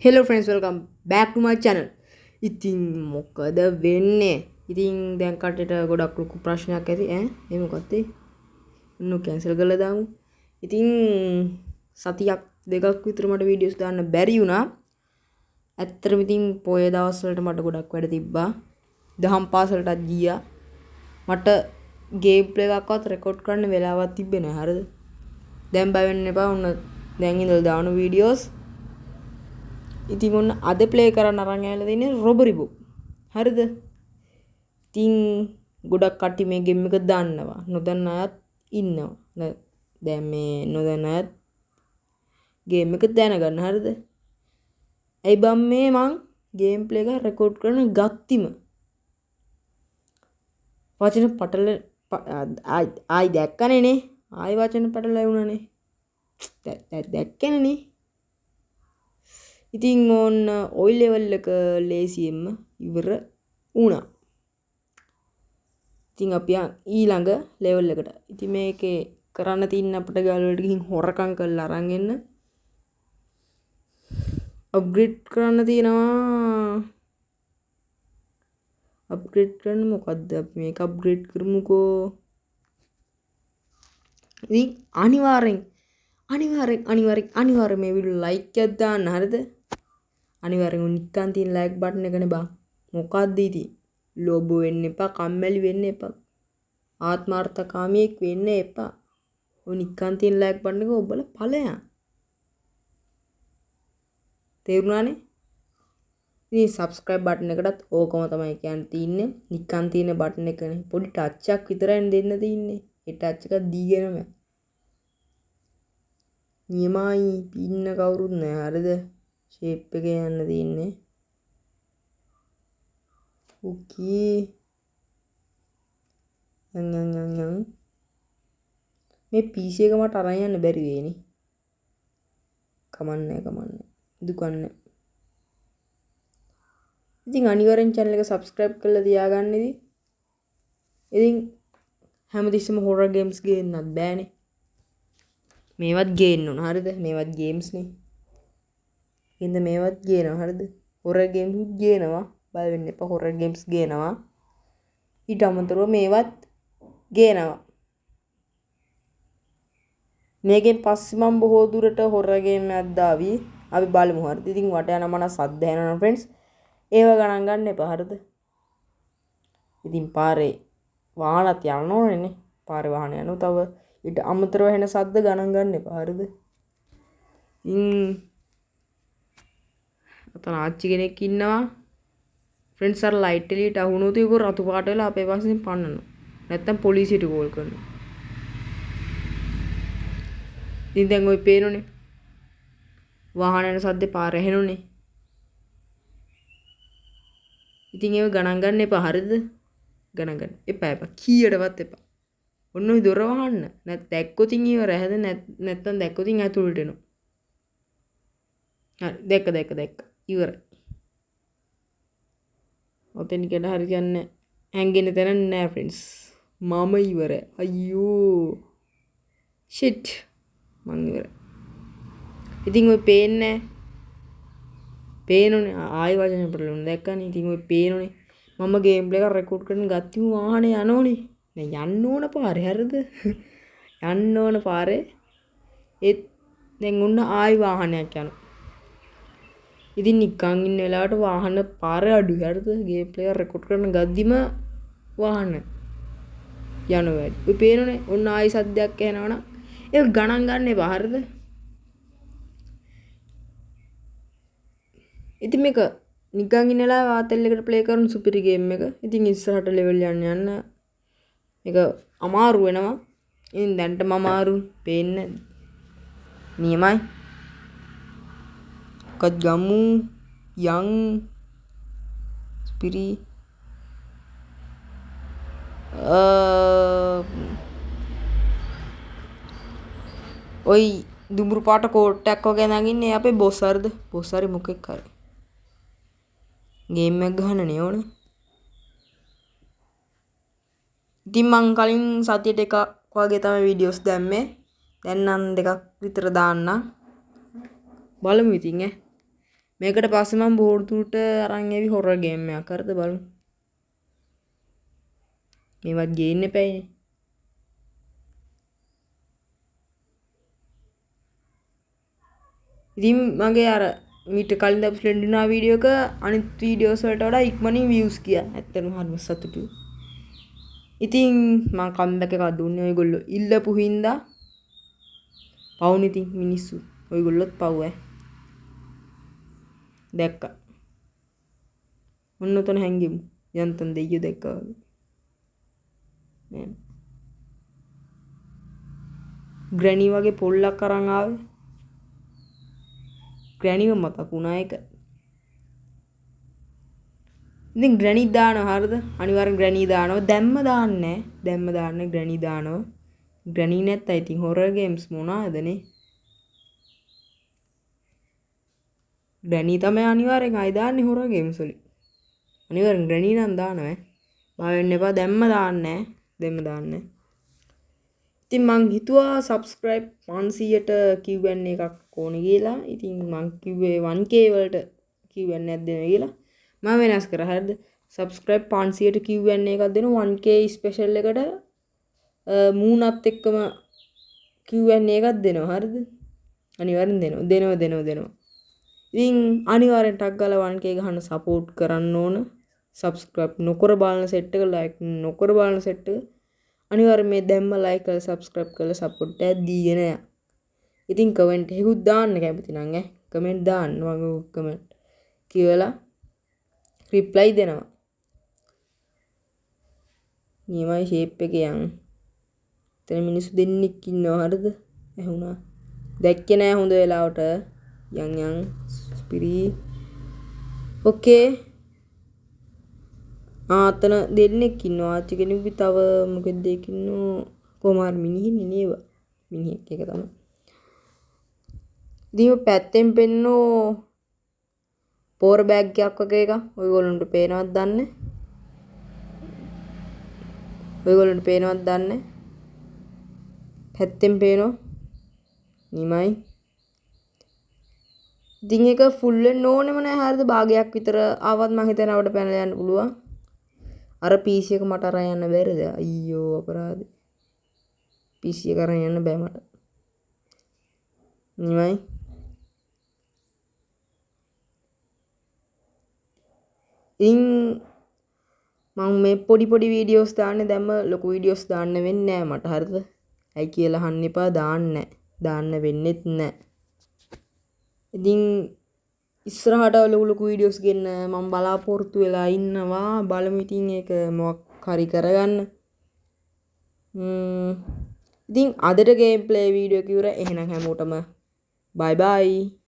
Hello friends, welcome back to my channel. ඉතින් මොකද වෙන්නේ? ඉතින් දැන් කට්ටියට ගොඩක් ලොකු ප්‍රශ්නයක් ඇති ඈ. ඒ මොකද්ද? ඔන්න කැන්සල් කරලා දාමු. ඉතින් සතියක් දෙකක් විතර මට වීඩියෝස් දාන්න බැරි වුණා. ඇත්තටම ඉතින් පොය දවස් වලට මට ගොඩක් වැඩ තිබ්බා. දහම් පාසලටත් ගියා. මට ගේම් ප්ලේ එකක්වත් රෙකෝඩ් කරන්න වෙලාවක් තිබ්බේ නෑ. හරිද? දැන් බය වෙන්න එපා. ඔන්න දැන් ඉඳලා දාන වීඩියෝස්. ඉතින් ඔන්න අද ප්ලේ කරන්න අරන් ඇවිල්ලා තියෙන්නේ රොබරි බොබ්. හරිද? ඉතින් ගොඩක් කට්ටිය මේ ගේම් එක දන්නවා. නොදන්න අයත් ඉන්නවා. දැන් මේ නොදන්න අයත් ගේම් එක දැනගන්න. හරිද? ඇයි බං මේ මං ගේම් ප්ලේ එක රෙකෝඩ් කරන ගත්තිම වචන පටල ආයි දැක්කනේ නේ. ආයි වචන පටල වුණානේ. දැක්කනේ නේ. ඉතින් ඕන්න ඔයි ලෙවල් එක ලේසියෙන්ම ඉවර වුණා. ඉතින් අපි ඊළඟ ලෙවල් එකට. ඉතින් මේකේ කරන්න තියෙන අපිට ගල් වලට ගිහින් හොරකම් කරලා අරන් එන්න. අප්ග්‍රේඩ් කරන්න තියෙනවා. අප්ග්‍රේඩ් කරන්න මොකද්ද? අපි මේක අප්ග්‍රේඩ් කරමුකෝ. ඉතින් අනිවාර්යෙන් අනිවාර්යෙන් අනිවාර්යෙන් අනිවාර්යෙන් මේ වීඩියෝ ලයික් එකක් දාන්න. හරිද? අනිවාර්යෙන් නිකන් තියෙන ලයික් බටන් එකනේ බං. මොකද්ද ඉතින්? ලෝභ වෙන්න එපා, කම්මැලි වෙන්න එපා, ආත්මාර්ථකාමියෙක් වෙන්න එපා. ඔය නිකන් තියෙන ලයික් බටන් එක ඔබලා ඵලයන්. තේරුණානේ? ඉතින් සබ්ස්ක්‍රයිබ් බටන් එකටත් ඕකම තමයි කියන්න තියෙන්නේ. නිකන් තියෙන බටන් එකනේ. පොඩි ටච් එකක් විතරයි දෙන්න තියෙන්නේ. ඒ ටච් එක දීගෙනම නියමයි. පින්න කවුරුත් නෑ. හරිද? ෂේප් එකේ යන්න තියෙන්නේ. ඕකේ. යන් යන් යන් යන්. මේ PC එක මට අරන් යන්න බැරි වෙයිනේ. කමන්නේ කමන්නේ. දුකක් නෑ. ඉතින් අනිවාර්යෙන් channel එක subscribe කරලා තියාගන්න ඉතින්. ඉතින් හැමතිස්සෙම horror games ගේන්නත් බෑනේ. මේවත් ගේන්න ඕන. හරිද? මේවත් ගේම්ස් නේ. ඉතින් මේවත් ගේනවා. හරිද? හොරර් ගේම්ස් ගේනවා. බය වෙන්න එපා. හොරර් ගේම්ස් ගේනවා. ඊට අමතරව මේවත් ගේනවා. මේකෙන් පස්සේ මම බොහෝ දුරට හොරර් ගේම් එකක් දාවි. අපි බලමු. හරිද? ඉතින් වට යන මන සද්ද ඇහෙනවා ෆ්‍රෙන්ඩ්ස්. ඒව ගණන් ගන්න එපා. හරිද? ඉතින් පාරේ වාහනත් යන්න ඕනේනේ. පාරේ වාහන යනවා. තව ඊට අමතරව ඇහෙන සද්ද ගණන් ගන්න එපා. හරිද? ඉතින් අතන ආච්චි කෙනෙක් ඉන්නවා. ෆ්‍රෙන්ඩ්ස් අර ලයිට් එළියට අහුනොත් ඒක රතු පාට වෙලා අපේ පස්සෙන් පන්නනවා. නැත්තම් පොලිසියට කෝල් කරනවා. ඉතින් දැන් ඔය පේනෝනේ. වාහන යන සද්දේ පාර ඇහෙනෝනේ. ඉතින් ඒව ගණන් ගන්න එපා. හරිද? ගණන් ගන්න එපා එපා. කීයටවත් එපා. ඔන්න ඔය දොර වහන්න. දැක්කොත් ඉවරයි. හරිද? නැත්තම් දැක්කොත් ඇතුළට එනවා. හරි. දැක්ක දැක්ක දැක්ක. ඉවරයි. ඔතෙන් කියලා හරි කියන්නේ හැංගෙන තැන නෑ ෆ්‍රෙන්ඩ්ස්. මම ඉවරයි. අයියෝ. ෂිට්. මං ඉවරයි. ඉතින් ඔය පේන්නේ නෑ. පේනෝනේ. ආයි වචන පටලවන දැක්කනේ. ඉතින් ඔය පේනෝනේ. මම ගේම් ප්ලේ එකක් රෙකෝඩ් කරන ගත්තිම වාහනේ යනෝනේ. දැන් යන්න ඕන පාරේ. හරිද? යන්න ඕන පාරේ. ඒත් දැන් ඔන්න ආයි වාහනයක් යනවා. ඉතින් නිකන් ඉන්න වෙලාවට වාහන පාරේ අඩුයි. හරිද? ගේම් ප්ලේ එක රෙකෝඩ් කරන ගද්දිම වාහන යනවා වැඩි. ඔය පේනෝනේ. ඔන්න ආයි සද්දයක් ඇහෙනවනම් ඒක ගණන් ගන්න එපා. හරිද? ඉතින් මේක නිකන් ඉන්න වෙලාවේ ආතල් එකට ප්ලේ කරන සුපිරි ගේම් එක. ඉතින් ඉස්සරහට ලෙවල් යන්න යන්න මේක අමාරු වෙනවා. ඉතින් දැන්ටම අමාරු පේන්නේ නියමයි. මොකක්ද ගමු යන් සුපිරි ඔයි දුඹුරු පාට කෝට් එකක් වගේ ඇඳන් ඉන්නේ අපේ බොස්. හරිද? බොස් හරි මොකෙක් හරි ගේම් එකක් ගහන්න නේ ඕනේ. ඉතින් මං කලින් සතියට එකක් වගේ තමයි වීඩියෝස් දැම්මේ. දැන් නම් දෙකක් විතර දාන්න. බලමු ඉතින් ඈ. මේකට පස්සේ මම බොහෝ දුරට අරන් එවි හොරර් ගේම් එකක්. හරිද බලමු. මේවත් ගේන්න එපැයිනේ. ඉතින් මගේ අර මීට කලින් දාපු ස්ලෙන්ඩිනා වීඩියෝ එක අනිත් වීඩියෝස් වලට වඩා ඉක්මනින් වීව්ස් ගියා. ඇත්තටම හරිම සතුටුයි. ඉතින් මං කම්බැක් එකක් දුන්නේ ඔයගොල්ලෝ ඉල්ලපු හින්දා. පවුනේ ඉතින් මිනිස්සු. ඔයගොල්ලොත් පව් ඈ. දැක්කා. ඔන්න ඔතන හැංගෙමු. යන්තම් දෙයියෝ දැක්කා වගේ. නෑ. ග්‍රැනි වගේ පොල්ලක් අරන් ආවේ. ග්‍රැනිව මතක් වුණා ඒක. ඉතින් ග්‍රැනි දානවා හරිද? අනිවාර්යෙන් ග්‍රැනි දානවා. දැම්ම දාන්නේ නෑ. දැම්ම දාන්නේ ග්‍රැනි දානවා. ග්‍රැනි නැත්තම් ඉතින් හොරර් ගේම්ස් මොනවාද නේ? ග්‍රැනි තමයි අනිවාර්යෙන් ආයි දාන්නේ හොරර් ගේම්ස් වලින්. අනිවාර්යෙන් ග්‍රැනි නම් දානවා ඈ. බය වෙන්න එපා. දැම්ම දාන්නේ නෑ. දැම්ම දාන්නේ නෑ. ඉතින් මං හිතුවා සබ්ස්ක්‍රයිබ් 500ට Q&A එකක් ඕනේ කියලා. ඉතින් මං කිව්වේ 1K වලට Q&A එකක් දෙනවා කියලා. මම වෙනස් කරා. හරිද? සබ්ස්ක්‍රයිබ් 500ට Q&A එකක් දෙනවා. 1K special එකට මූණත් එක්කම Q&A එකක් දෙනවා. හරිද? අනිවාර්යෙන් දෙනවා. දෙනවා දෙනවා දෙනවා. ඉතින් අනිවාර්යෙන් ටක් ගාලා 1K ගහන්න සපෝට් කරන්න ඕන. සබ්ස්ක්‍රයිබ් නොකර බලන සෙට් එක, ලයික් නොකර බලන සෙට් එක අනිවාර්යෙන් මේ දැම්ම ලයික් කරලා සබ්ස්ක්‍රයිබ් කරලා සපෝට් එකක් දීගෙන යන්න. ඉතින් කමෙන්ට් එකකුත් දාන්න කැමති නම් ඈ කමෙන්ට් දාන්න. මම කමෙන්ට් කියලා රිප්ලයි දෙනවා. නියමයි ෂේප් එක යන්. එතන මිනිස්සු දෙන්නෙක් ඉන්නවා හරිද? ඇහුණා. දැක්කේ නෑ හොඳ වෙලාවට. යන් යන් ස්පිරි. ඕකේ. අතන දෙන්නෙක් ඉන්නවා. ආච්චි කෙනෙකුයි තව මොකෙද්ද එක් ඉන්නෝ. කොහොම හරි මිනිහෙන්නේ නේව. මිනිහෙක් එක තමයි. ඉතින් ඔය පැත්තෙන් පෙන්නෝ පෝර බෑග් එකක් වගේ එකක්. ඔයගොල්ලන්ට පේනවද දන්නේ? ඔයගොල්ලන්ට පේනවද දන්නේ? පැත්තෙන් පේනවා. නිමයි. ඉතින් ඒක ෆුල් වෙන්න ඕනෙම නෑ හරිද? භාගයක් විතර ආවත් මං හිතන්නේ අපිට පැනලා යන්න පුළුවන්. අර PC එක මට අරන් යන්න බැරිද? අයියෝ අපරාධේ. PC එක අරන් යන්න බෑ මට. නිමයි. ඉතින් මං මේ පොඩි පොඩි වීඩියෝස් දාන්නේ දැම්ම ලොකු වීඩියෝස් දාන්න වෙන්නේ නෑ මට හරිද? ඇයි කියලා අහන්න එපා. දාන්න නෑ. දාන්න වෙන්නෙත් නෑ. ඉතින් ඉස්සරහට ලොකු ලොකු වීඩියෝස් ගෙන්න මං බලාපොරොත්තු වෙලා ඉන්නවා. බලමු ඉතින් ඒක මොකක් හරි කරගන්න. ඉතින් අදට ගේම් ප්ලේ වීඩියෝ එක ඉවරයි. එහෙනම් හැමෝටම බයි බයි.